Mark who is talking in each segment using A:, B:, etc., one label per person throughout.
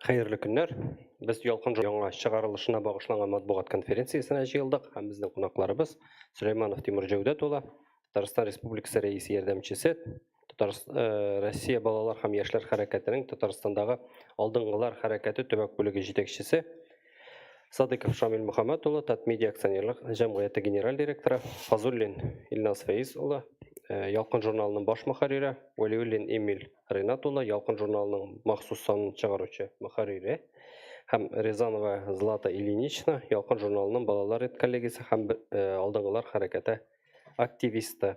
A: Хәерле көннәр. Без Ялкын яңа чыгарылышына багышланган матбугат конференциясенә җыелдык һәм безнең кунакларыбыз Сөләйманов Тимур Җәүдәт улы, Татарстан Республикасы Рәисе ярдәмчесе, Татарстан э, Россия балалар һәм яшьләр хәрәкәтенең Татарстандагы алдынгылар хәрәкәте төбәк бүлеге җитәкчесе, Садыков Шамил Мөхәммәт улы, Татмедиа акционерлык җәмгыяте генераль директоры, Фазуллин Илназ Фәиз улы, э, Ялкын журналының баш мөхәррире, Вәлиуллин Эмиль Ринат улы, Ялкын журналының махсус санын чыгаручы мөхәррире һәм Рязанова Злата Ильинична, Ялкын журналының балалар редколлегиясе һәм э, алдынгылар хәрәкәте активисты.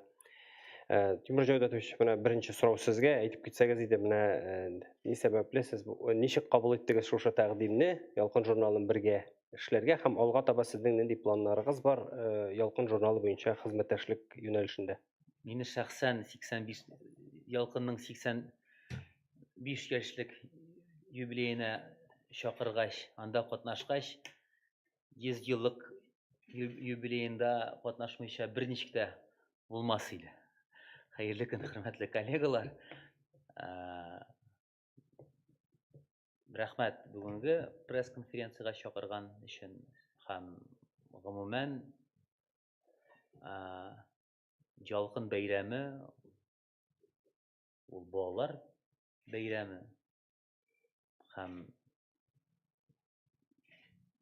A: Э, Тимур Җәүдәтович, менә беренче сорау сезгә. Әйтеп китсәгез иде, менә э, ни сәбәпле сез ничек кабул иттегез шушы тәкъдимне, Ялкын журналын бергә эшләргә һәм алга таба сезнең нинди планнарыгыз бар Ялкын журналы буенча хезмәттәшлек юнәлешендә?
B: Мине шәхсән 85 Ялкынның 85 яшьлек юбилеена чакыргач, анда катнашкач, 100 еллык юбилеенда катнашмыйча берничек тә булмас иде. Хәерле көн, хөрмәтле коллегалар. Рәхмәт бүгенге пресс-конференциягә чакырган өчен һәм гомумән Ялкын бәйрәме ул балалар бәйрәме һәм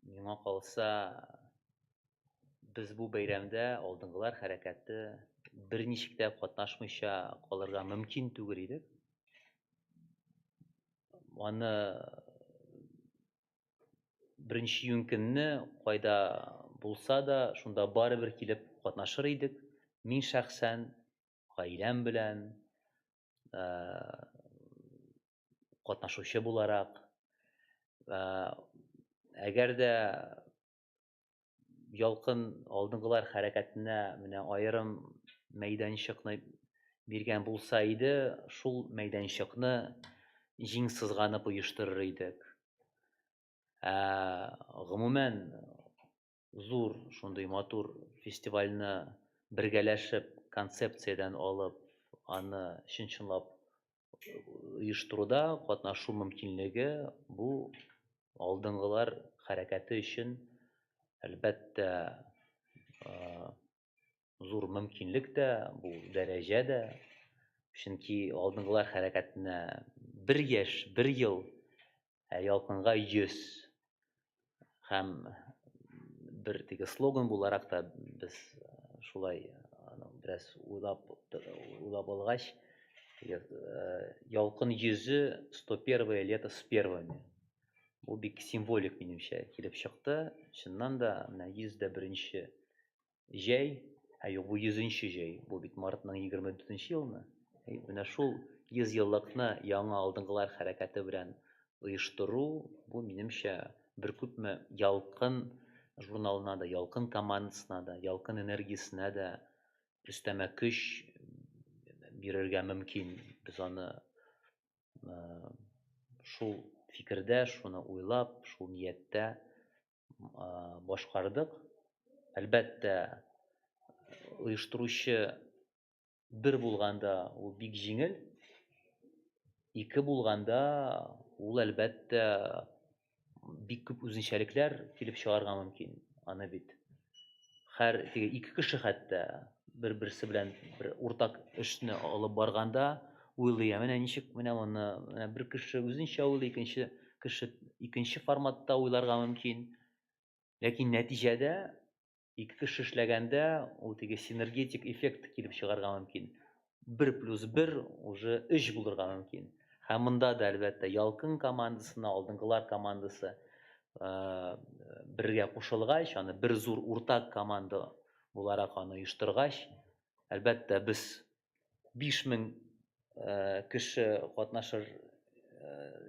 B: миңа калса без бу бәйрәмдә алдынгылар хәрәкәте берничек тә катнашмыйча калырга мөмкин түгел идек. Аны Беренче июнь көнне кайда булса да, шунда барыбер килеп катнашыр идек. Мин шәхсән гаиләм белән катнашучы буларак, әгәр дә Ялкын алдынгылар хәрәкәтенә менә аерым мәйданчыкны биргән булса иде, шул мәйданчыкны җиң сызганып оештырыр идек. Ә гомумән зур шундый матур фестивальне бергәләшеп концепциядән алып, аны чын-чынлап оештыруда катнашу мөмкинлеге бу алдынгылар хәрәкәте өчен әлбәттә зур мөмкинлек тә, бу дәрәҗә дә. Чөнки алдынгылар хәрәкәтенә бер яшь, бер ел, ә ялкынга 100. Һәм бер теге слоган буларак та без шулай аны бераз уйлап уйлап алгач, ялкын йөзе 101 лето с первыми. Бу бик символик минемчә килеп чыкты. Чыннан да менә 101 Җәй, ә юк, бу йөзенче җәй, бу бит мартның 24 елны. Менә шул 100 еллыкны яңа алдынгылар хәрәкәте белән оештыру, бу минемчә бер күпме Ялкын журналына да, Ялкын командасына да, Ялкын энергиясенә дә өстәмә көч бирергә мөмкин. Без аны шул фикердә, шуны уйлап, шул нияттә башкардык. Әлбәттә, оештыручы бер булганда ул бик җиңел. Ике булганда ул әлбәттә бик күп үзенчәлекләр килеп чыгарга мөмкин. Аны бит һәр теге ике кеше хәтта бер-берсе белән бер уртак эшне алып барганда уйлый, ә менә ничек менә моны менә бер кеше үзенчә уйлый, икенче кеше икенче форматта уйларга мөмкин. Ләкин нәтиҗәдә ике кеше эшләгәндә ул теге синергетик эффект килеп чыгарга мөмкин. Бер плюс бер уже өч булырга мөмкин. Һәм монда да, әлбәттә, Ялкын командасына, алдынгылар командасы бергә кушылгач, аны бер зур уртак команда буларак аны оештыргач, әлбәттә, без 5000 кеше катнашыр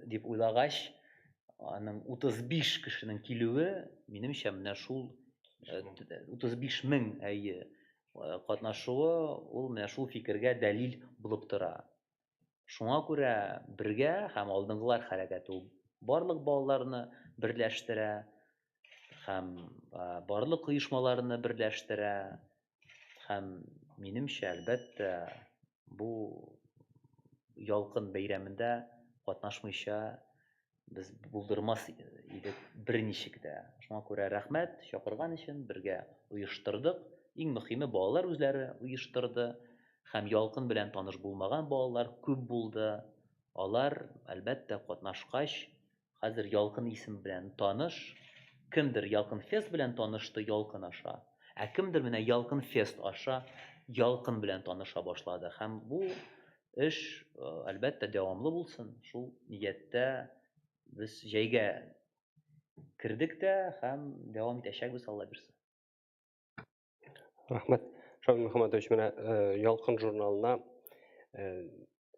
B: дип уйлагач, аның 35 кешенең килүе, минемчә, менә шул 35 мең әйе катнашуы, ул менә шул фикергә дәлил булып тора. Шуңа күрә бергә һәм алдынгылар хәрәкәте ул барлык балаларны берләштерә һәм барлык оешмаларны берләштерә һәм минемчә, әлбәттә, бу ялкын бәйрәмендә катнашмыйча без булдырмас идек берничек тә. Шуңа күрә рәхмәт чакырган өчен, бергә оештырдык. Иң мөхиме, балалар үзләре оештырды һәм Ялкын белән таныш булмаган балалар күп булды. Алар, әлбәттә, катнашкач, хәзер Ялкын исеме белән таныш. Кемдер Ялкын Фест белән танышты Ялкын аша, ә кемдер менә Ялкын Фест аша Ялкын белән таныша башлады. Һәм бу эш, әлбәттә, дәвамлы булсын. Шул нияттә без җәйгә кердек тә һәм дәвам итәчәкбез, Алла бирсә.
A: Рәхмәт. Шамил Мөхәммәтович, менә Ялкын журналына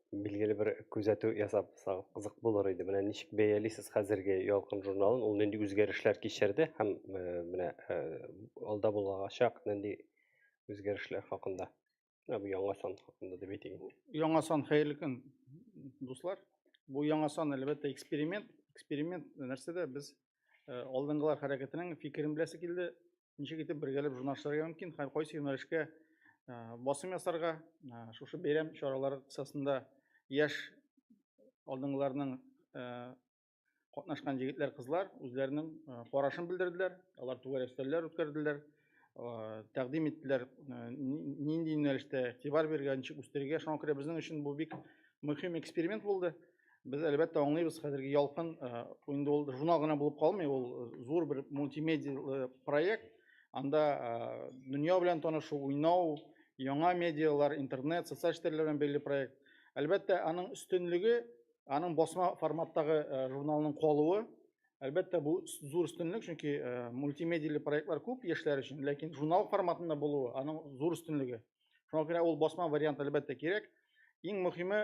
A: билгеле бер күзәтү ясап кызык булыр иде. Менә ничек бәялисез хәзерге Ялкын журналын? Ул нинди үзгәрешләр кичерде һәм менә алда булачак нинди үзгәрешләр хакында? Менә бу яңа сан хакында дип әйтик инде.
C: Яңа сан, хәерле көн, дуслар. Бу яңа сан, әлбәттә, эксперимент. Эксперимент нәрсәдә? Без алдынгылар хәрәкәтенең фикерен беләсе килде. Ничек итеп бергәләп журнал эшләргә мөмкин һәм кайсы юнәлешкә басым ясарга. Шушы бәйрәм чаралары кысасында яшь алдынгыларның катнашкан егетләр, кызлар үзләренең карашын белдерделәр. Алар түгәрәк өстәлләр үткәрделәр, тәкъдим иттеләр, нинди юнәлештә игътибар бирергә, ничек үстерергә. Шуңа күрә безнең өчен бу бик мөһим эксперимент булды. Без, әлбәттә, аңлыйбыз, хәзерге Ялкын инде ул журнал гына булып калмый, ул зур бер мультимедиялы проект. Анда дөнья белән танышу, уйнау, яңа медиалар, интернет, социаль челтәрләр белән бәйле проект. Әлбәттә, аның өстенлеге, аның басма форматтагы журналның калуы. Әлбәттә, бу зур өстенлек, чөнки мультимедиялы проектлар күп яшьләр өчен, ләкин журнал форматында булуы аның зур өстенлеге. Шуңа күрә ул басма вариант, әлбәттә, кирәк. Иң мөһиме,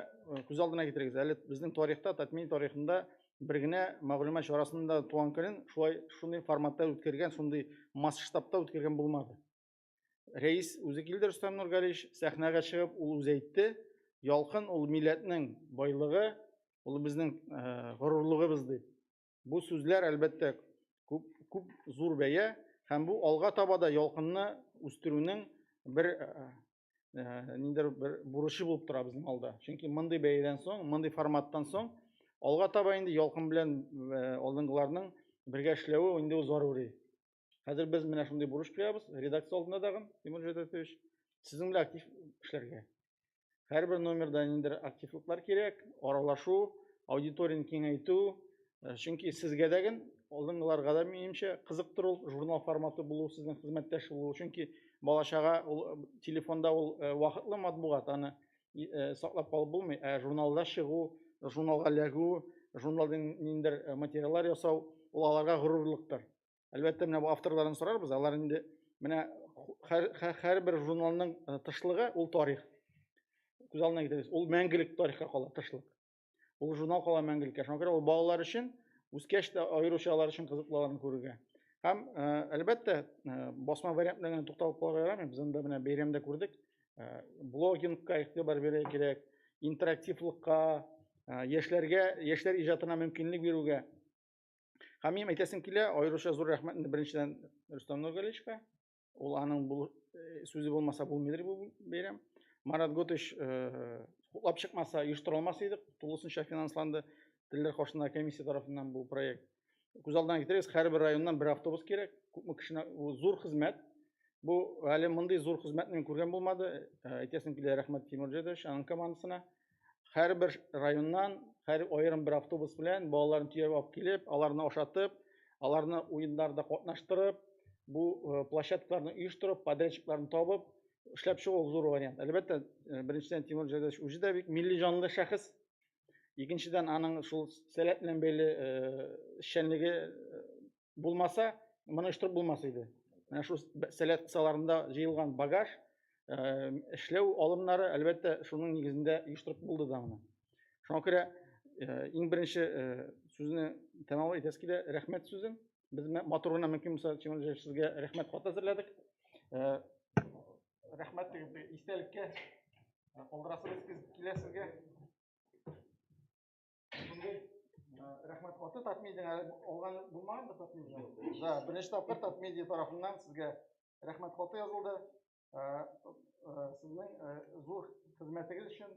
C: күз алдына китерегез, әле безнең тарихта, Татмин тарихында бер генә мәгълүмат чарасында туган көнен шулай шундый форматта үткәргән, шундый масштабта үткәргән булмады. Рәис үзе килде, Рөстәм Нургалиевич, сәхнәгә чыгып, ул үзе әйтте, Ялкын ул милләтнең байлыгы, ул безнең горурлыгыбыз дип. Бу сүзләр, әлбәттә, күп, күп зур бәя һәм бу алга таба да Ялкынны үстерүнең бер ниндидер бер бурычы булып тора безнең алда. Чөнки мондый бәядән соң, мондый форматтан соң алга таба инде Ялкын белән алдынгыларның бергә эшләве инде ул зарури. Хәзер без менә шундый бурыч куябыз редакция алдында тагын, Тимур Җәүдәтович, сезнең белән актив эшләргә. Һәрбер номерда ниндидер активлыклар кирәк, аралашу, аудиторияне киңәйтү, чөнки сезгә дә ген, алдынгыларга да, минемчә, кызыктыр ул журнал форматы булу, сезнең хезмәттәш булу, чөнки бала-чага ул телефонда ул вакытлы матбугат, аны саклап калып булмый, ә журналда чыгу, журналга эләгү, журналдан ниндидер материаллар ясау, ул аларга горурлыктыр. Әлбәттә, менә бу авторлардан сорарбыз, алар инде менә һәрбер журналның тышлыгы ул тарих. Күз алдына китерегез, ул мәңгелек тарихка кала тышлык. Ул журнал кала мәңгелеккә. Шуңа күрә ул балалар өчен, үскәч тә аеруча алар өчен кызыклы аларны күрергә. Һәм, әлбәттә, басма вариант белән генә тукталып калырга ярамый. Без анда менә бәйрәмдә күрдек. Блогингка игътибар бирергә кирәк, интерактивлыкка, яшьләргә, яшьләр иҗатына мөмкинлек бирүгә. Һәм минем әйтәсем килә, аеруча зур рәхмәт инде беренчедән Рөстәм Нургалиевичка. Ул аның бу сүзе булмаса булмыйдыр бу бәйрәм. Марат Готович хуплап чыкмаса, оештыра алмас идек. Тулысынча финансланды Телләр каршындагы комиссия тарафыннан бу проект. Күз алдына китерегез, һәрбер районнан бер автобус кирәк. Күпме кешене, бу зур хезмәт. Бу әле мондый зур хезмәтне мин күргән булмады. Әйтәсем килә, рәхмәт Тимур Җәдович, аның командасына. Һәрбер районнан һәр аерым бер автобус белән балаларны төяп алып килеп, аларны ашатып, аларны уеннарда катнаштырып, бу площадкаларны оештырып, подрядчикларны табып, эшләп чыгу зур вариант. Әлбәттә, беренчедән, Тимур Җәдович үзе дә бик милли җанлы шәхес. Икенчедән, аның шул сәләт белән бәйле эшчәнлеге булмаса, моны оештырып булмас иде. Менә шул сәләт кысаларында җыелган багаж, эшләү алымнары, әлбәттә, шуның нигезендә оештырып булды да моны. Шуңа күрә иң беренче сүзне тәмамлап әйтәсе килә, рәхмәт сүзен. Без матур гына мөмкин булса, Тимур Җәлилович, сезгә рәхмәт хаты әзерләдек. Рәхмәт дип истәлеккә калдырасыбыз килә сезгә. Шундый рәхмәт хаты Татмедиа алган булмаган да Татмедиа. Да, беренче тапкыр Татмедиа тарафыннан сезгә рәхмәт хаты язылды. Сезнең зур хезмәтегез өчен,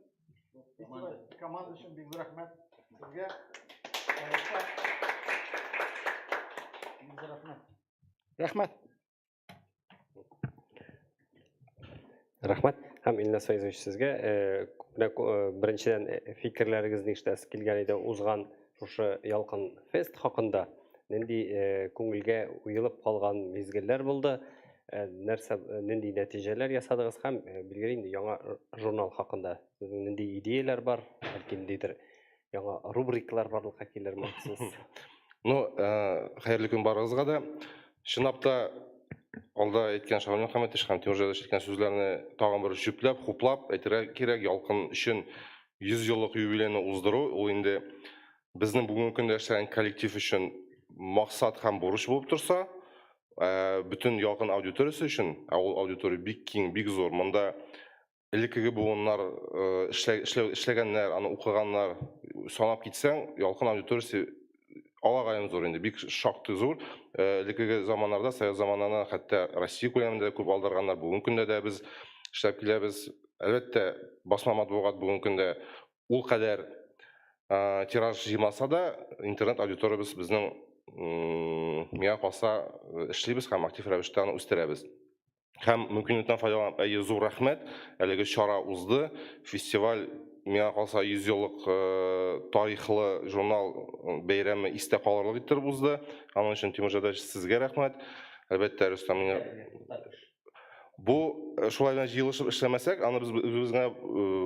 C: команда өчен бик зур рәхмәт сезгә. Рәхмәт.
A: Рәхмәт. Һәм Илназ Фәйзович сезгә менә беренчедән фикерләрегезне ишетәсе килгән иде узган шушы Ялкын фест хакында. Нинди күңелгә уелып калган мизгелләр булды? Нәрсә, нинди нәтиҗәләр ясадыгыз һәм билгеле инде яңа журнал хакында сезнең нинди идеяләр бар? Бәлки ниндидер яңа рубрикалар барлыкка килер махсус.
D: Ну, хәерле көн барыгызга да. Чынлап та алда әйткән Шамил Мөхәммәтович һәм Тимур Җәләлович әйткән сүзләрне тагын бер җөпләп, хуплап әйтергә кирәк, Ялкын өчен 100 еллык юбилейны уздыру, ул инде безнең бүгенге көндә эшләгән коллектив өчен максат һәм бурыч булып торса, бөтен Ялкын аудиториясе өчен, ә ул аудитория бик киң, бик зур, монда элеккеге буыннар эшләгәннәр, аны укыганнар, санап китсәң, Ялкын аудиториясе алагаем зур инде, бик шактый зур. Элеккеге заманнарда, совет заманнарында хәтта Россия күләмендә дә күп алдырганнар. Бүгенге көндә дә без эшләп киләбез. Әлбәттә, басма матбугат бүгенге көндә ул кадәр тираж җыймаса да, интернет аудиториябез безнең, миңа калса, эшлибез һәм актив рәвештә аны үстерәбез. Һәм мөмкинлектән файдаланып, әйе, зур рәхмәт. Әлеге чара узды. Фестиваль, миңа калса, 100 еллык тарихлы журнал бәйрәме истә калырлык иттереп узды. Аның өчен Тимур Җәдәш сезгә рәхмәт. Әлбәттә, Рөстәм Бу шулай гына җыелышып эшләмәсәк, аны без үзебез генә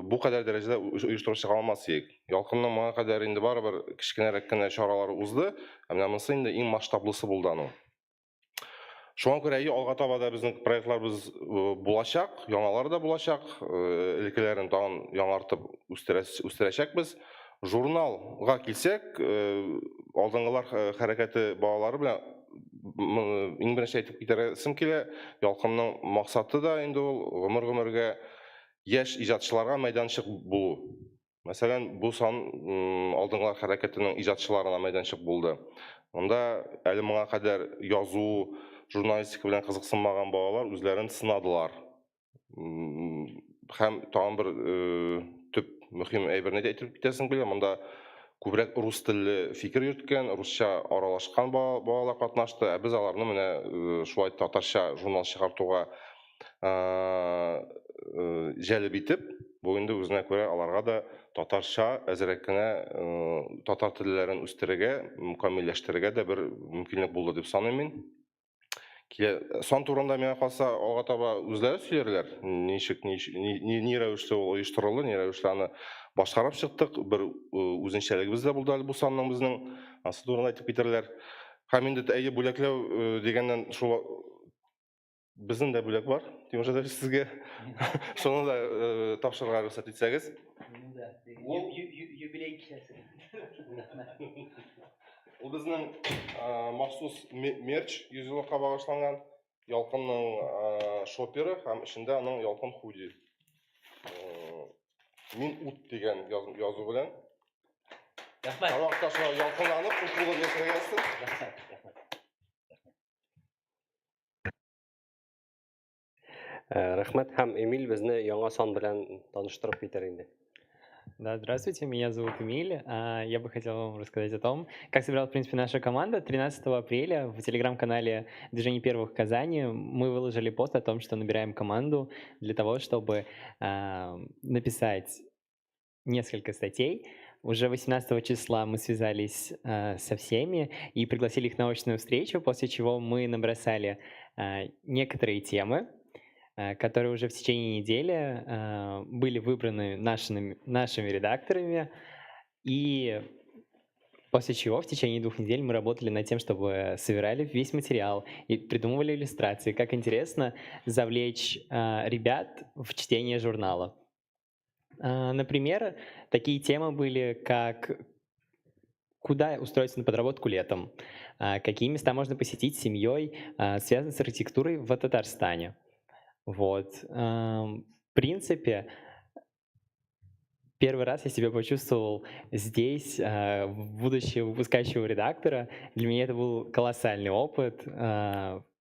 D: бу кадәр дәрәҗәдә оештырып чыга алмас идек. Ялкынның моңа кадәр инде барыбер кечкенәрәк кенә чаралары узды, ә менә монысы инде иң масштаблысы булды аның. Шуңа күрә әйе, алга таба да безнең проектларыбыз булачак, яңалары да булачак, элеккеләрен тагын яңартып үстерәчәкбез. Журналга килсәк, алдынгылар хәрәкәте балалары белән иң беренче әйтеп китәрәсем килә, Ялкынның максаты да инде ул гомер-гомергә яшь иҗатчыларга мәйданчык булу. Мәсәлән, бу сан алдынгылар хәрәкәтенең иҗатчыларына мәйданчык булды. Монда әле моңа кадәр язу, журналистика белән кызыксынмаган балалар үзләрен сынадылар. Һәм тагын бер төп мөһим әйберне дә әйтеп китәсем килә. Монда күбрәк рус телле фикер йөрткән, русча аралашкан балалар катнашты. Ә без аларны менә шулай татарча журнал чыгартуга җәлеп итеп, бу инде үзенә күрә аларга да татарча әзрәк кенә татар телләрен үстерергә, камилләштерергә дә бер мөмкинлек булды дип саныйм мин. Килә, сан турында миңа калса, алга таба үзләре сөйләрләр, ничек, ни, ни, ни рәвешле ул оештырылды, ни рәвешле аны башкарып чыктык. Бер үзенчәлегебез дә булды әле бу санның безнең. Ансы турында әйтеп китәрләр. Һәм инде әйе, бүләкләү дигәннән шул Безнең дә бүләк бар, Тимур Жадович, сезгә. Шуны да тапшырырга рөхсәт итсәгез.
B: Ул юбилей кичәсе.
D: Ул безнең махсус мерч 100 еллыкка багышланган Ялкынның шоперы һәм эчендә аның Ялкын худи. Мин ут дигән язу белән.
B: Рәхмәт.
D: Һәрвакытта шулай ялкынланып, ут булып яшәргә язсын.
B: Рәхмәт. Рәхмәт.
A: Рәхмәт һәм Эмиль безне яңа сан белән таныштырып китәр инде.
E: Да, здравствуйте, меня зовут Эмиль. Я бы хотел вам рассказать о том, как собиралась, в принципе, наша команда. 13 апреля в телеграм-канале «Движение первых в Казани» мы выложили пост о том, что набираем команду для того, чтобы написать несколько статей. Уже 18 числа мы связались со всеми и пригласили их на очную встречу, после чего мы набросали некоторые темы, которые уже в течение недели были выбраны нашими редакторами, и после чего в течение 2 недель мы работали над тем, чтобы собирали весь материал и придумывали иллюстрации. Как интересно завлечь ребят в чтение журнала. Например, такие темы были, как куда устроиться на подработку летом, какие места можно посетить с семьей, связанные с архитектурой в Татарстане. Вот. В принципе, первый раз я себя почувствовал здесь, будучи выпускающего редактора. Для меня это был колоссальный опыт.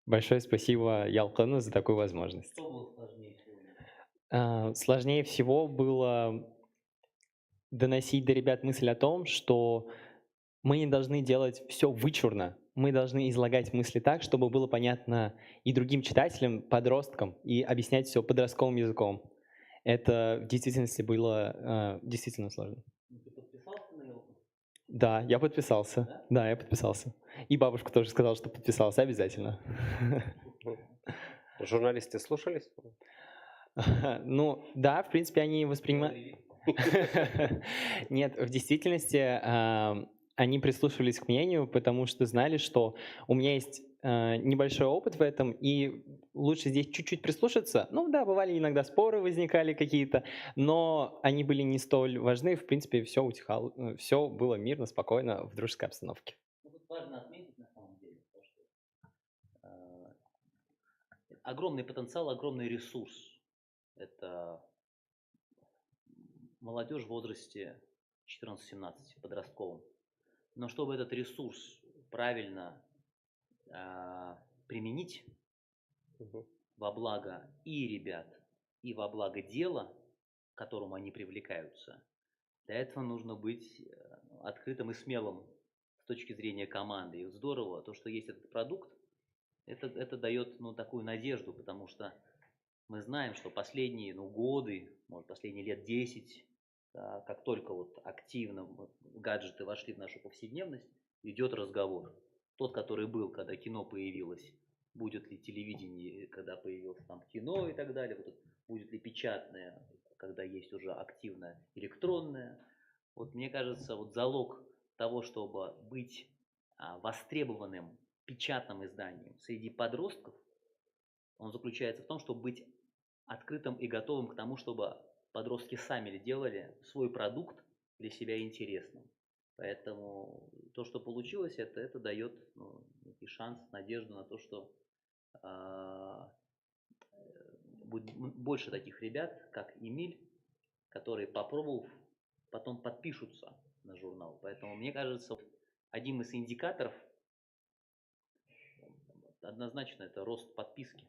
E: Большое спасибо Ялкыну за такую возможность.
B: Что было сложнее всего?
E: Сложнее всего было доносить до ребят мысль о том, что мы не должны делать все вычурно. мы должны излагать мысли так, чтобы было понятно и другим читателям, подросткам, и объяснять все подростковым языком. Это в действительности было действительно сложно.
B: Ты подписался на «Ялкын»?
E: Да, я подписался.
B: Да?
E: Да, я подписался. И бабушка тоже сказала, что подписался обязательно.
A: Журналисты слушались?
E: Ну, да, в принципе, они воспринимают... Нет, в действительности они прислушивались к мнению, потому что знали, что у меня есть небольшой опыт в этом, и лучше здесь чуть-чуть прислушаться. Ну да, бывали иногда споры возникали какие-то, но они были не столь важны. В принципе, все утихало, все было мирно, спокойно, в дружеской обстановке.
B: Ну, тут важно отметить на самом деле, то, что огромный потенциал, огромный ресурс. Это молодежь в возрасте 14-17, подростковом. Но чтобы этот ресурс правильно применить во благо и ребят, и во благо дела, к которому они привлекаются, для этого нужно быть открытым и смелым с точки зрения команды. И вот здорово, то, что есть этот продукт, это дает, ну, такую надежду, потому что мы знаем, что последние, ну, годы, может, последние лет 10, да, как только вот активно гаджеты вошли в нашу повседневность, идет разговор. Тот, который был, когда кино появилось, будет ли телевидение, когда появилось там кино и так далее, вот, будет ли печатное, когда есть уже активное электронное. Вот мне кажется, вот залог того, чтобы быть востребованным печатным изданием среди подростков, он заключается в том, чтобы быть открытым и готовым к тому, чтобы подростки сами делали свой продукт для себя интересным. Поэтому то, что получилось, это дает, ну, некий шанс, надежду на то, что будет больше таких ребят, как Эмиль, которые, попробовав, потом подпишутся на журнал. Поэтому, мне кажется, одним из индикаторов однозначно это рост подписки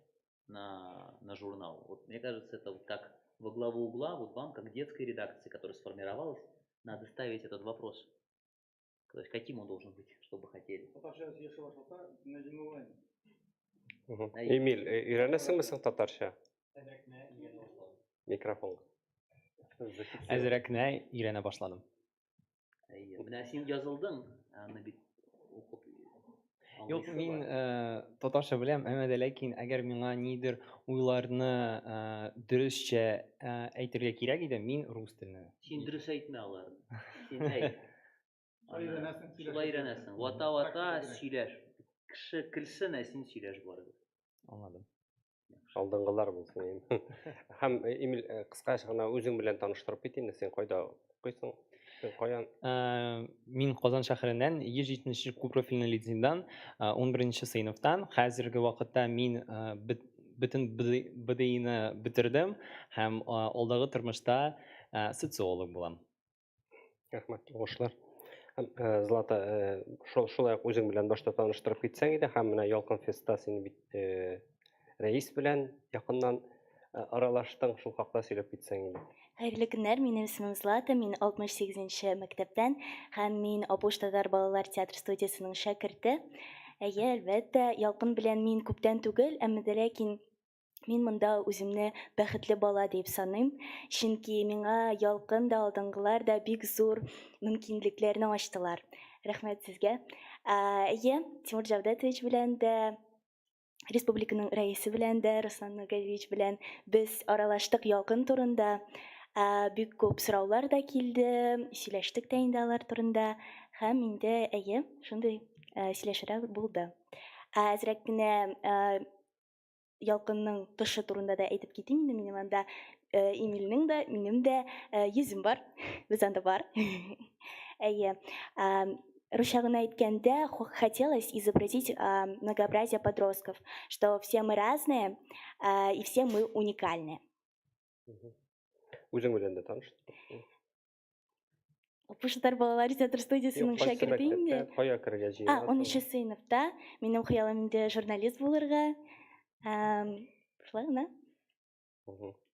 B: на журнал. Вот, мне кажется, это вот как во главу угла, вот вам, как детской редакции, которая сформировалась, надо ставить этот вопрос. То есть каким он должен быть, чтобы хотели.
A: Эмиль, өйрәнәсеңме соң татарча? Микрофон.
E: Әзрәк кенә өйрәнә башладым.
B: Менә син язылдың, аны бит укып.
E: Юк, мин татарча беләм, әмма дә ләкин әгәр миңа нидер уйларны дөресчә әйтергә кирәк иде, мин рус теленә.
B: Син дөрес әйтмә аларны. Син әйт. Шулай өйрәнәсең. Вата-вата сөйләш. Кеше көлсен, ә син сөйләш барыбер.
E: Аңладым.
A: Алдынгылар булсын. Һәм Эмиль, кыскача гына үзең белән таныштырып кит инде, син кайда укыйсың? Син каян?
E: Мин Казан шәһәреннән, 170 күппрофильле лицейдан, 11 сыйныфтан. Хәзерге вакытта мин бөтен БДИны бетердем һәм алдагы тормышта социолог булам.
A: Рәхмәт, уңышлар. Һәм Злата, шулай ук үзең белән башта таныштырып китсәң иде, һәм менә Ялкын Фестта син бит рәис белән якыннан аралаштың, шул хакта сөйләп китсәң иде.
F: Хәерле көннәр, минем исемем Злата, мин 68-нче мәктәптән һәм мин Апуш татар балалар театр студиясенең шәкерте. Әйе, әлбәттә, Ялкын белән мин күптән түгел, әмма дә ләкин мин монда үземне бәхетле бала дип саныйм, чөнки миңа Ялкын да, алдынгылар да бик зур мөмкинлекләрне ачтылар. Рәхмәт сезгә. Әйе, Тимур Җәүдәтович белән дә, республиканың рәисе белән дә, Руслан Нургалиевич белән без аралаштык Ялкын турында. Бик күп сораулар да килде, сөйләштек тә инде алар турында. Һәм инде, әйе, шундый сөйләшүләр булды. Әзрәк кенә Ялкынның тышы турында да әйтеп китим инде. Минем анда Эмильнең дә, минем дә йөзем бар. Без анда бар. Әйе. Русча гына әйткәндә, хотелось изобразить многообразие подростков, что все мы разные и все мы уникальны.
A: Үзең белән дә таныш.
F: Апуш татар балалар театр студиясенең
A: Юк, кайсы
F: шәкерте инде.
A: мәктәптә, кая керергә җыенасың?
F: 13 сыйныфта. Минем хыялым инде журналист булырга. Шулай гына.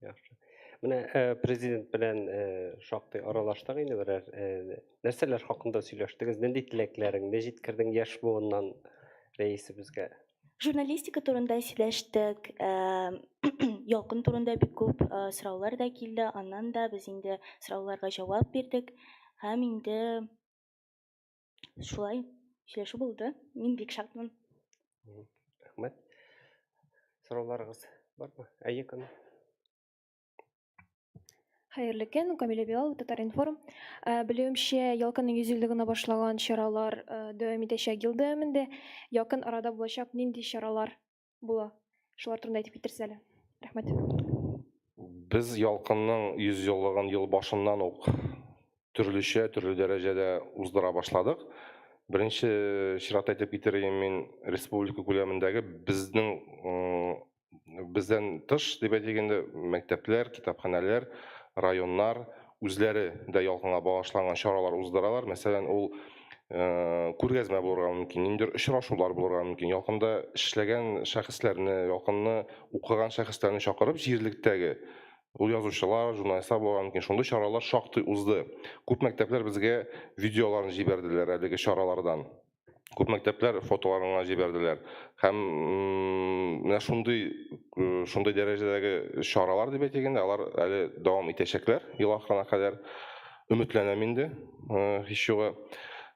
A: Яхшы. Менә президент белән шактый аралаштык инде берәр. Нәрсәләр хакында сөйләштегез? Нинди теләкләреңне җиткердең яшь буыннан? рәисебезгә.
F: Журналистика турында сөйләштек, Ялкын турында бик күп сораулар да килде, аннан да без инде сорауларга җавап бирдек һәм инде шулай сөйләшү булды. Мин бик шатмын.
A: Рәхмәт. Сорауларыгыз бармы? Әйе, Камил.
G: Хәерле көн, Камилә Билалова, Татар-информ. Белүемчә, Ялкынның 100 еллыгына башлаган чаралар дәвам итәчәк ел дәвамында. Якын арада булачак нинди чаралар була? Шулар турында әйтеп китерсез әле. Рәхмәт.
D: Без Ялкынның 100 еллыгын ел башыннан ук төрлечә, төрле дәрәҗәдә уздыра башладык. Беренче чиратта әйтеп китерәем мин республика күләмендәге безнең бездән тыш дип әйтик инде мәктәпләр, китапханәләр, районнар үзләре дә ялкынга багышланган чаралар уздыралар. Мәсәлән, ул күргәзмә булырга мөмкин, ниндидер очрашулар булырга мөмкин. Ялкында эшләгән шәхесләрне, ялкынны укыган шәхесләрне чакырып, җирлектәге ул язучылар, журналистлар булырга мөмкин. Шундый чаралар шактый узды. Күп мәктәпләр безгә видеоларын җибәрделәр әлеге чаралардан. Күп мәктәпләр фотоларын гына җибәрделәр. Һәм менә шундый шундый дәрәҗәдәге чаралар дип әйтик инде, алар әле дәвам итәчәкләр ел ахырына кадәр. Өметләнәм инде, һич югы.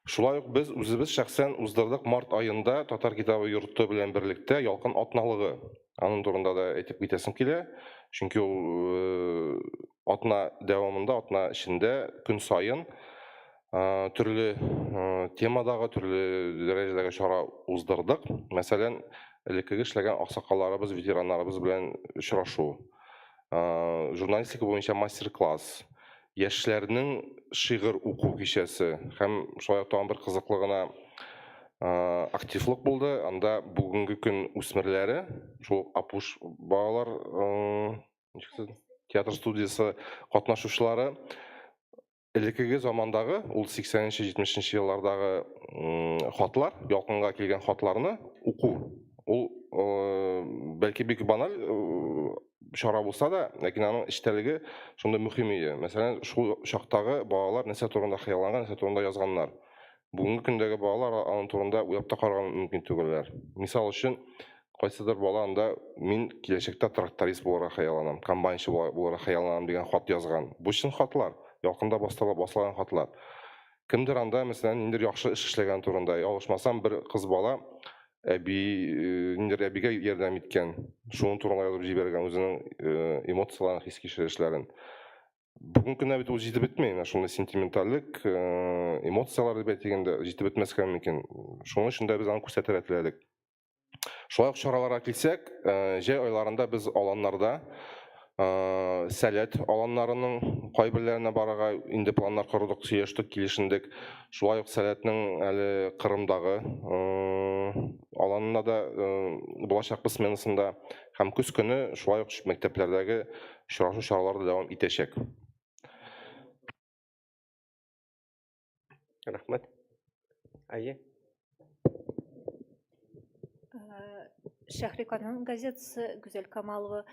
D: Шулай ук без үзебез шәхсән уздырдык март аенда Татар китабы йорты белән берлектә Ялкын атналыгы. Аның турында да әйтеп китәсем килә. Чөнки ул атна дәвамында, атна эчендә көн саен төрле темадагы, төрле дәрәҗәдәге чара уздырдык. Мәсәлән, элеккеге эшләгән аксакалларыбыз, ветераннарыбыз белән очрашу, журналистика буенча мастер-класс, яшьләрнең шигырь уку кичәсе һәм шулай ук тагын бер кызыклы гына активлык булды. Анда бүгенге көн үсмерләре, шул Апуш балалар театр студиясе катнашучылары элеккеге замандагы, ул 80-70 еллардагы хатлар, ялкынга килгән хатларны уку. Ул бәлки бик баналь чара булса да, ләкин аның эчтәлеге шундый мөһим иде. Мәсәлән, шул чактагы балалар нәрсә турында хыялланган, нәрсә турында язганнар. Бүгенге көндәге балалар аның турында уйлап та карарга мөмкин түгелләр. Мисал өчен, кайсыдыр бала анда мин киләчәктә тракторист булырга хыялланам, комбайнчы булырга хыялланам дигән хат язган. Бу чын хатлар, якында басылган хатлар. Кемдер анда, мәсәлән, ниндидер яхшы эш эшләгән турында, ялгышмасам, бер кыз бала әби, ниндидер әбигә ярдәм иткән, шуның турында язып җибәргән үзенең эмоцияләрен, хис-кичерешләрен. Бүгенге көндә бит ул җитеп бетми, менә шундый сентиментальлек, эмоцияләр дип әйтик инде, җитеп бетмәскә мөмкин. Шуның өчен дә без аны күрсәтергә теләдек. Шулай ук чараларга килсәк, җәй айларында без аланнарда Сәләт аланнарының кайберләренә барырга инде планнар кордык, сөйләштек, килешендек. Шулай ук Сәләтнең әле Кырымдагы аланына да булачакбыз сменасында. Һәм көз көне шулай ук мәктәпләрдәге очрашу чаралары да дәвам итәчәк.
A: Рәхмәт. Әйе.
H: Шәһри Казан газетасы Гүзәл Камалова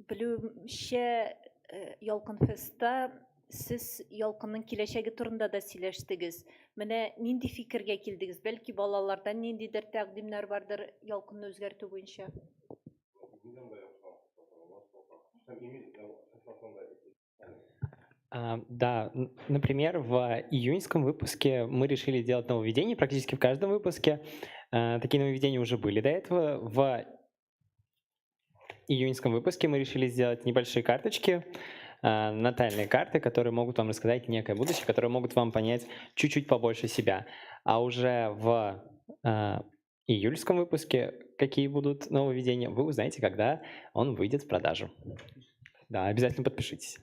H: белүемчә, Ялкын фестта сез Ялкынның киләчәге турында да сөйләштегез. Менә нинди фикергә килдегез? Бәлки балалардан ниндидер тәкъдимнәр бардыр Ялкынны үзгәртү буенча?
E: Да, например, в июньском выпуске мы решили делать нововведение практически в каждом выпуске. Такие нововведения уже были до этого. В июньском выпуске мы решили сделать небольшие карточки, натальные карты, которые могут вам рассказать некое будущее, которые могут вам понять чуть-чуть побольше себя. А уже в июльском выпуске какие будут нововведения, вы узнаете, когда он выйдет в продажу. Да, обязательно подпишитесь.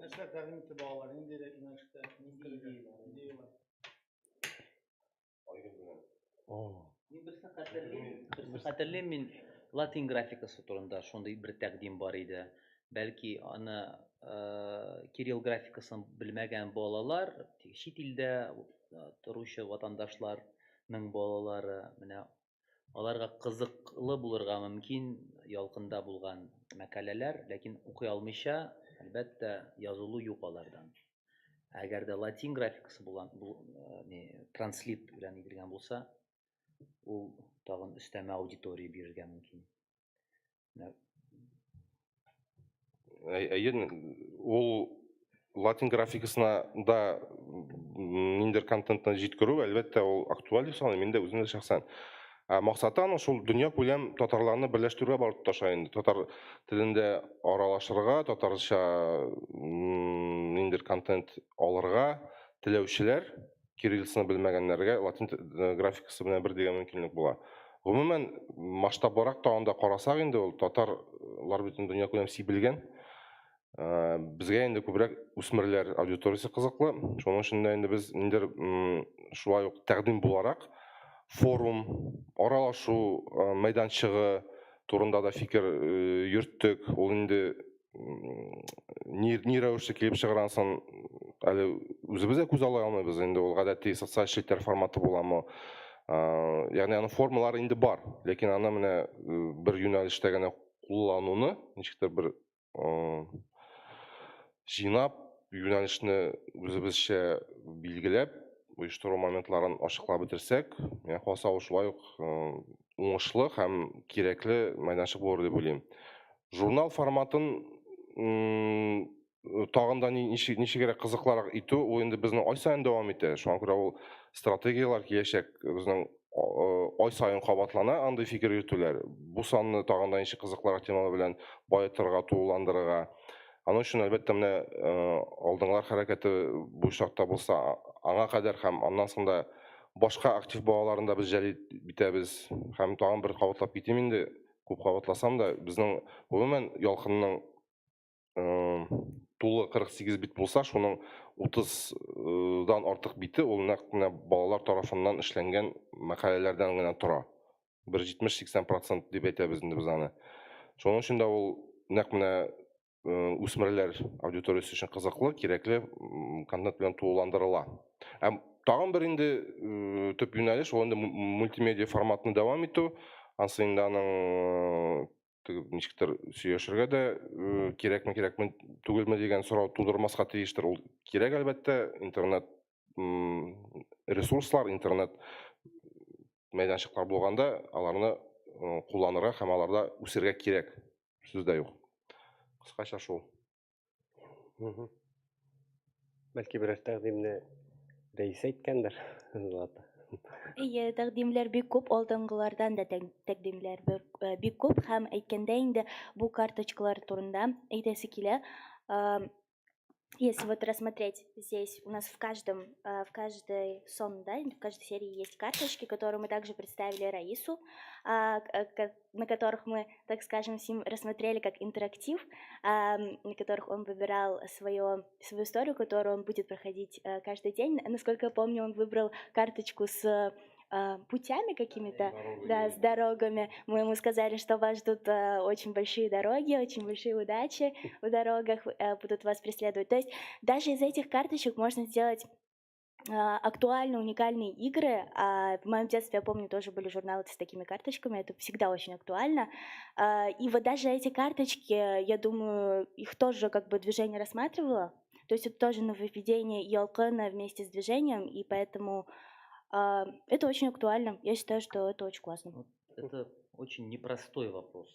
C: Нәрсә тәкъдим итте балалар? Нинди юнәлештә? Идеялар.
B: Мин берсен хәтерлим, берсен хәтерлим мин латин графикасы турында шундый бер тәкъдим бар иде. Бәлки аны кирилл графикасын белмәгән балалар, чит илдә торучы ватандашларның балалары менә аларга кызыклы булырга мөмкин ялкында булган мәкаләләр, ләкин укый алмыйча, әлбәттә, язылу юк алардан. Әгәр дә латин графикасы булган, бу ни транслит белән ителгән булса, ул тагын өстәмә аудитория бирергә мөмкин.
D: Әйе, ул латин графикасына да ниндидер контентны җиткерү, әлбәттә, ул актуаль дип саныйм мин дә үзем дә шәхсән. Ә максаты аның шул дөнья күләм татарларны берләштерүгә барып тоташа инде. Татар телендә аралашырга, татарча ниндидер контент алырга теләүчеләр, кириллицаны белмәгәннәргә латин графикасы белән бер дигән мөмкинлек була. Гомумән, масштаблырак тагын да карасак инде, ул татарлар бөтен дөнья күләм сибелгән. Безгә инде күбрәк үсмерләр аудиториясе кызыклы. Шуның өчен дә инде без ниндидер шулай ук тәкъдим буларак форум, аралашу мәйданчыгы турында да фикер йөрттек. Ул инде ни рәвешле килеп чыгарган соң, әле үзебез дә күз ала алмыйбыз. Инде ул гадәти социаль челтәр форматы буламы? Ягъни аның формалары инде бар, ләкин аны менә бер юнәлештә генә куллануны ничектер бер җыйнап, юнәлешне үзебезчә билгеләп, оештыру моментларын ачыклап бетерсәк, миңа калса, ул шулай ук уңышлы һәм кирәкле мәйданчык булыр дип уйлыйм. Журнал форматын тагын да ничегрәк кызыклырак итү, ул инде безнең ай саен дәвам итә. Шуңа күрә ул стратегияләр киләчәк безнең ай саен кабатлана андый фикер йөртүләр. Бу санны тагын да ничек кызыклырак темалар белән баетырга, тулыландырырга. Аның өчен, әлбәттә, менә алдынгылар хәрәкәте бу очракта булса, аңа кадәр һәм аннан соң да башка актив балаларын да без җәлеп итәбез. Һәм тагын бер кабатлап китим инде, күп кабатласам да, безнең гомумән Ялкынның тулы 48 бит булса, шуның 30-дан артык бите ул нәкъ менә балалар тарафыннан эшләнгән мәкаләләрдән генә тора. Бер 70-80 процент дип әйтәбез инде без аны. Шуның өчен дә ул нәкъ менә үсмерләр аудиториясе өчен кызыклы, кирәкле контент белән тулыландырыла. Ә тагын бер инде төп юнәлеш ул инде мультимедиа форматын дәвам итү. Ансы инде аның ничектер сөйләшергә дә кирәкме, кирәкме түгелме дигән сорау тудырмаска тиештер. Ул кирәк, әлбәттә, интернет ресурслар, интернет мәйданчыклар булганда аларны кулланырга һәм аларда үсергә кирәк. Сүз дә юк. Кыскача шул.
A: Бәлки берәр тәкъдимне рәис әйткәндер, Злата.
F: Әйе, тәкъдимләр бик күп, алдынгылардан да тәкъдимләр бик күп һәм әйткәндә инде бу карточкалар турында әйтәсе килә. Если вот рассмотреть, здесь у нас в каждом, в каждой сон, да, в каждой серии есть карточки, которые мы также представили Раису, на которых мы, так скажем, с ним рассмотрели как интерактив, на которых он выбирал свою историю, которую он будет проходить каждый день. Насколько я помню, он выбрал карточку с путями какими-то, да, с дорогами. Мы ему сказали, что вас ждут очень большие дороги, очень большие удачи в дорогах будут вас преследовать. То есть даже из этих карточек можно сделать актуальные, уникальные игры. В моем детстве, я помню, тоже были журналы с такими карточками, это всегда очень актуально. И вот даже эти карточки, я думаю, их тоже как бы движение рассматривало. То есть это тоже нововведение Ялкына вместе с движением, и поэтому это очень актуально. Я считаю, что это очень классно.
B: Вот это очень непростой вопрос.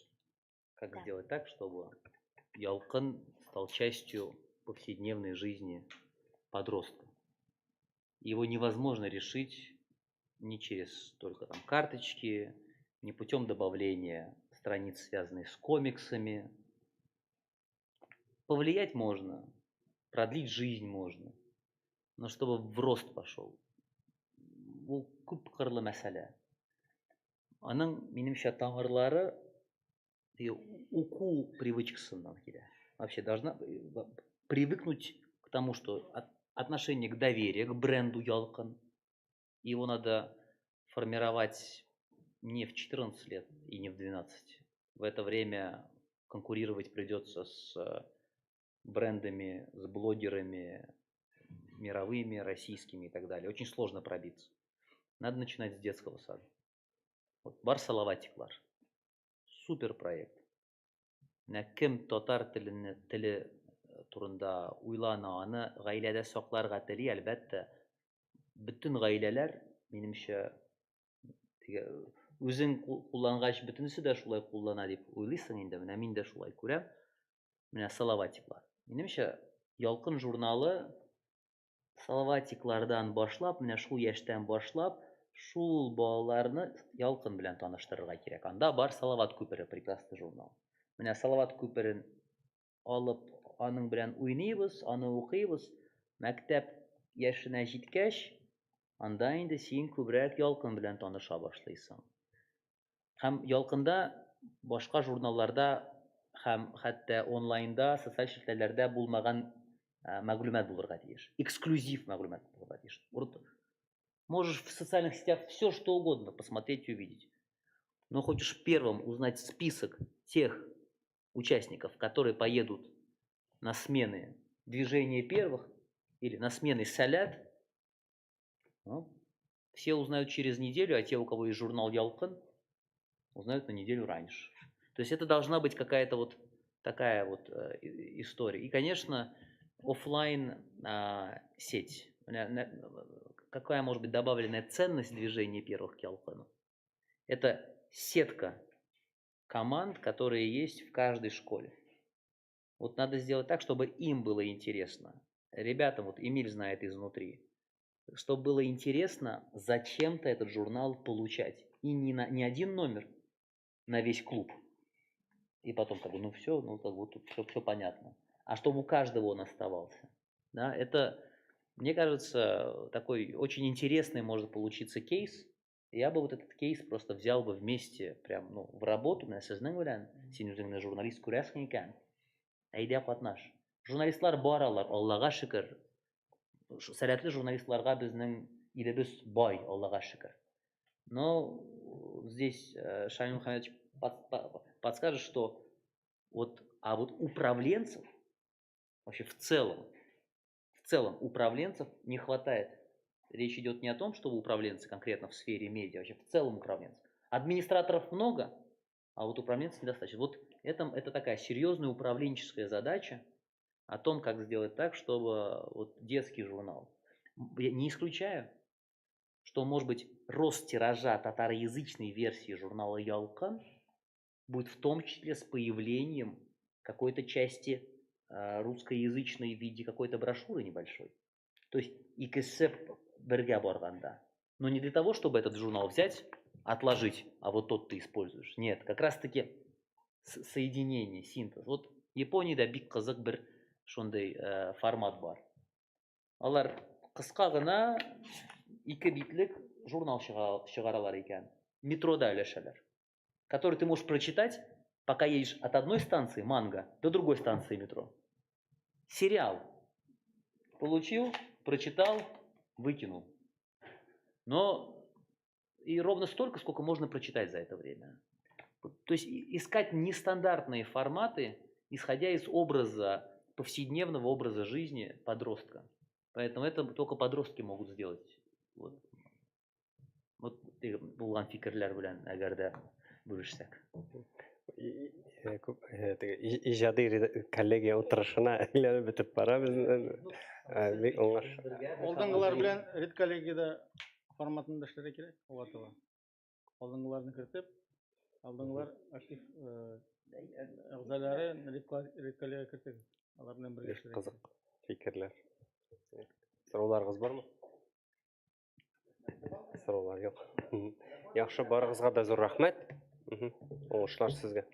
B: Как сделать так, чтобы Ялкын стал частью повседневной жизни подростка? Его невозможно решить ни через только там карточки, ни путем добавления страниц, связанных с комиксами. Повлиять можно, продлить жизнь можно, но чтобы в рост пошел. Бу күп кырлы мәсьәлә. Аның, минемчә, тамырлары уку привычкасыннан килә. Вообще должна привыкнуть к тому, что отношение к доверию, к бренду Ялкын, его надо формировать не в 14 лет и не в 12. В это время конкурировать придется с брендами, с блогерами мировыми, российскими и так далее. Очень сложно пробиться. Надо начинать с детского сада. Вот бар Салаватиклар. Супер проект. Менә кем татар телене, теле турында уйлана, аны гаиләдә сакларга тели, әлбәттә. Бөтен гаиләләр, минемчә, теге үзең куллангач, бөтенесе дә шулай куллана дип уйлыйсың инде. Менә мин дә шулай күрәм. Менә Салаватиклар. Минемчә, Ялкын журналы Салаватиклардан башлап, менә шул яшьтән башлап, шул балаларны Ялкын белән таныштырырга кирәк. Анда бар Салават күпере, прекрасный журнал. Менә Салават күперен алып, аның белән уйныйбыз, аны укыйбыз. Мәктәп яшенә җиткәч, анда инде син күбрәк Ялкын белән таныша башлыйсың. Һәм Ялкында башка журналларда һәм хәтта онлайнда, социаль челтәрләрдә булмаган мәгълүмат булырга тиеш. Эксклюзив мәгълүмат булырга тиеш. Вот можешь в социальных сетях все, что угодно посмотреть и увидеть. Но хочешь первым узнать список тех участников, которые поедут на смены движения первых или на смены Сәләт, ну, все узнают через неделю, а те, у кого есть журнал Ялкын, узнают на неделю раньше. То есть это должна быть какая-то вот такая вот история. И, конечно, офлайн сеть. Какая может быть добавленная ценность движения первых к Ялкыну? Это сетка команд, которые есть в каждой школе. Вот надо сделать так, чтобы им было интересно. Ребятам, вот Эмиль знает изнутри, чтобы было интересно зачем-то этот журнал получать. И не один номер на весь клуб. И потом как бы, ну все, ну как бы тут все понятно. А чтобы у каждого он оставался. Да, это, мне кажется, такой очень интересный может получиться кейс. Я бы вот этот кейс просто взял бы вместе прям, ну, в работу, менә сезнең белән, син үзеңне журналист күрәсең икән, әйдә катнаш. Журналистлар бар алар, Аллага шөкер. Сәләтле журналистларга безнең илебез бай, Аллага шөкер. Но здесь Шамиль Мухаммедович подскажет, что вот, а вот управленцев вообще в целом управленцев не хватает. Речь идет не о том, чтобы управленцы конкретно в сфере медиа, вообще в целом управленцев. Администраторов много, а вот управленцев недостаточно. Вот это такая серьезная управленческая задача о том, как сделать так, чтобы вот детский журнал. Я не исключаю, что, может быть, рост тиража татароязычной версии журнала «Ялкын» будет в том числе с появлением какой-то части русскоязычной в виде какой-то брошюры небольшой. То есть икесе бергә барганда. Но не для того, чтобы этот журнал взять, отложить, а вот тот ты используешь. Нет, как раз-таки соединение, синтез. Вот Япониядә бик кызык бер шундый формат бар. Алар кыска гына ике битлек журнал чыгаралар икән. Метрода өләшәләр. Который ты можешь прочитать, пока едешь от одной станции манга до другой станции метро. Сериал. Получил, прочитал, выкинул. Но и ровно столько, сколько можно прочитать за это время. То есть искать нестандартные форматы, исходя из образа, повседневного образа жизни подростка. Поэтому это только подростки могут сделать. Вот. Вот булган фикерләр белән әгәр дә бүлешсәк.
A: Теге иҗади коллегия утырышына әйләнеп бетеп бара безнең. Бик уңыш.
C: Алдынгылар белән редколлегиядә форматында эшләргә кирәк, алга таба. Алдынгыларны кертеп, алдынгылар актив әгъзалары редколлегия кертеп, алар белән бергә
A: Бик
C: эшләргә кирәк.
A: Кызык фикерләр. Сорауларыгыз бармы? Сораулар юк. Яхшы, барыгызга да зур рәхмәт. Уңышлар сезгә.